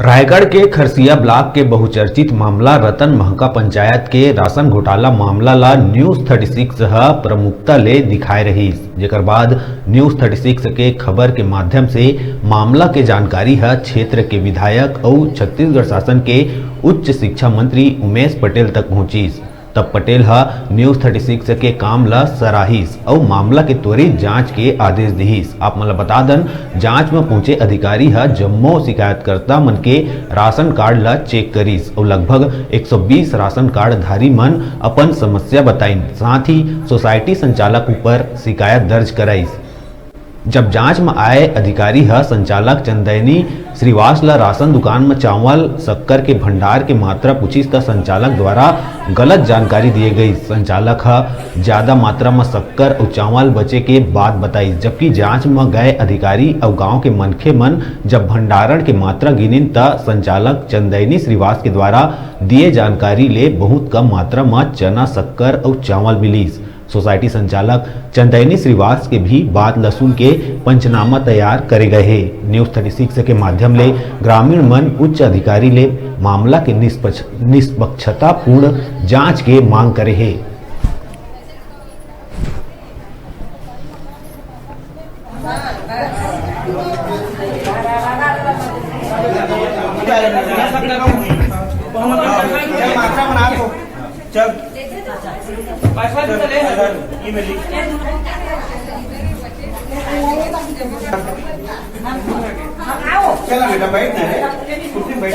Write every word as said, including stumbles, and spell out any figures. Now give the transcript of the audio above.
रायगढ़ के खरसिया ब्लॉक के बहुचर्चित मामला रतन महका पंचायत के राशन घोटाला मामला ला न्यूज़ थर्टी सिक्स ह प्रमुखता ले दिखाए रहिस, जेकर बाद न्यूज़ थर्टी सिक्स के खबर के माध्यम से मामला के जानकारी ह क्षेत्र के विधायक अउ छत्तीसगढ़ शासन के उच्च शिक्षा मंत्री उमेश पटेल तक पहुंचिस। तब पटेल ह न्यूज़ थर्टी सिक्स के काम ल सराहिस अउ मामला के त्वरित जांच के आदेश दिहिस। आप मन ल बता दन, जांच म पहुंचे अधिकारी ह जम्मो शिकायतकर्ता मन के राशन कार्ड ल चेक करिस अउ लगभग एक सौ बीस राशन कार्ड धारी मन अपन समस्या बताइन, साथ ही सोसाइटी संचालक ऊपर शिकायत दर्ज कराइस। जब जांच म आए अधिकारी ह संचालक चंदैनी श्रीवास ल राशन दुकान म चावल, शक्कर के भंडार के मात्रा पूछिस, त संचालक द्वारा गलत जानकारी दिए गई। संचालक ह ज्यादा मात्रा म शक्कर अउ चावल बचे के बात बताइस, जबकि जांच म गए अधिकारी अउ गांव के मनखे मन जब भंडारण के मात्रा गिनिन, त संचालक चंदैनी श्रीवास के द्वारा दिए जानकारी ले बहुत कम मात्रा म चना, शक्कर अउ चावल मिलिस। सोसाइटी संचालक चंदैनी श्रीवास के भी बात ल सुन के पंचनामा तैयार करे गए हे। न्यूज़ थर्टी सिक्स के माध्यम ले ग्रामीण मन उच्च अधिकारी ले मामला के निष्पक्ष-, निष्पक्षतापूर्ण जांच के मांग करे हे। चल। ये में लिख। चला बेटा, बैठ ना रे। कुर्सी में बैठ।